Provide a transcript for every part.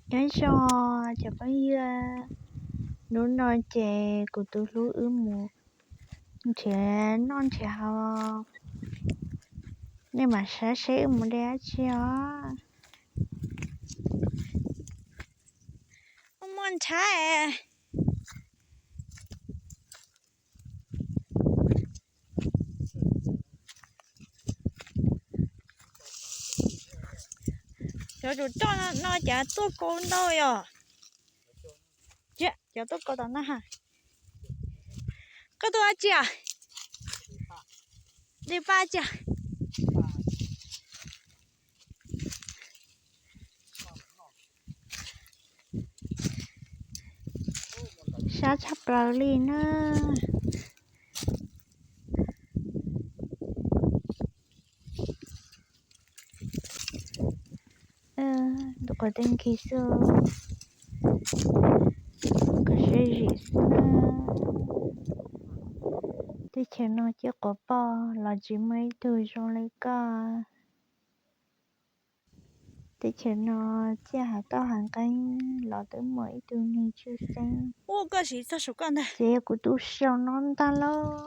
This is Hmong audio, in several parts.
Nyob zoo cov phooj ywg, hnub no ces kuv tus hlub wb mus nrhiav noj nrhiav haus, nej mam saib seb wb mus de dab tsi os. Muaj nrhav. Cov tus coj no ces tuaj kaus ntau yom. Cov tuaj kaus tom no ha. Koj tuaj dab tsi? De paj tsi? Sab tshaj plaws li na. Tus qhov teb nkig xwb, qhov siab zim xwb na. Teb chaws no ciaj quav poj los tsis muaj ib tug zoo li koj. Teb chaws no ciaj hav toj hav nqeeb los twb muaj ib tug neeg tshwj xeeb. Ua koj siv txog saum koj ntag. Ces yog kuv tus saum no ntag lauj.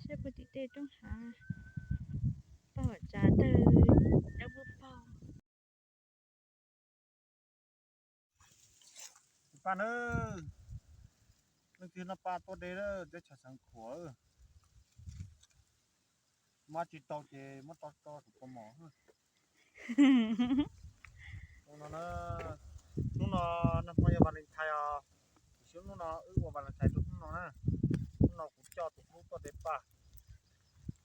Saib puag tim tej roob hav, paj ham tsa tawg, dawb paug. Paj na, leej twg noj paj tuaj de, teb chaws Xeev Khuam. Mas tsis tau ces muab tso tso tus kua mos. Hnub no, hnub no nag hmo yog Valentine os. Kuv xyuas hnub no wb ua Valentine rau hnub no na. Hnub no kuv coj tus hlub tuaj de paj.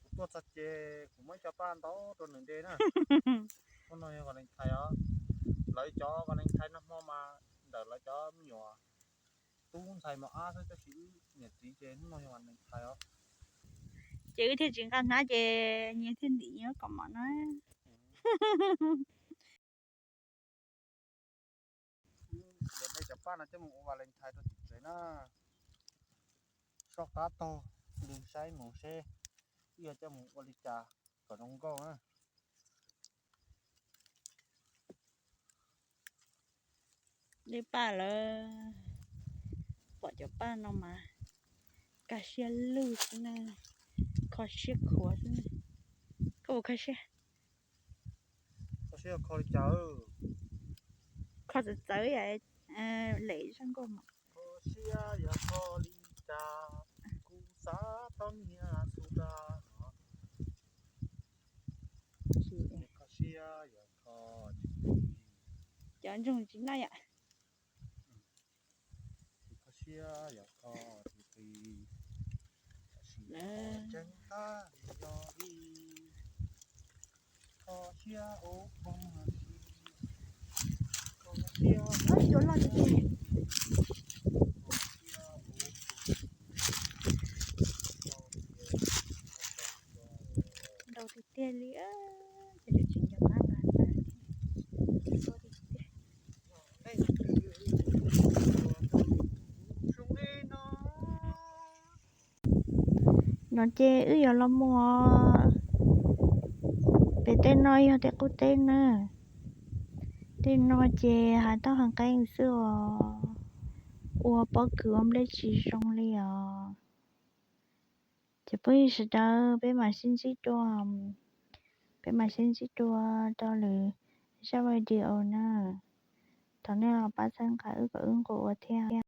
Kuv tuaj txog ces kuv muab ib co paj ntau rau nws de na. Hnub no yog Valentine os. Lawv cov Valentine nag hmo mas ntawm lawv cov me nyuam tub ntxhais mos ab xwb, tab sis wb niam txiv ces hnub no yog Valentine os. Ces wb thiaj tsis nqa hnab ces nyias thiaj ntim nyias kom mos na. Wb yuav de cov paj no coj mus ua Valentine rau tim tsev na. Soj qab taug, nqis saib mus seb wb yuav coj mus ua li cas kom zoo nkauj na. De paj lawm, pom cov paj no mas kaj siab lug xwb na, kho siab khuav xwb na. Koj puas kho siab? Kho siab kho li cas? Kho txawv txawv, lem zaj nkauj mas. Kho siab yog kho li cas, kuv xav tau niag xu ra no. Kho siab yog kho tsis qis. Cov ntsoog tsis noj yom. Kho siab yog kho tsis qis. Tam sim no tseeb tab yog li kho siab ua phooj ywg. Kho siab ua phooj ywg. Kho siab ua phooj ywg. Ntau tiag tiag li, ces tsis nco qab nqa. No ces wb yuav los mus os. Pem tej no yog tej qub teb na. Tej no ces hav toj hav nqeeb xwb os. Ua pob kws ua nplej tsis zoo li os. Ces phooj ywg sawv daws, peb mam sib ntsib dua, peb mam sib ntsib dua rau lwm zaj video na. Thov nej los pab txhawb nqa wb kom wb nquag ua thiab.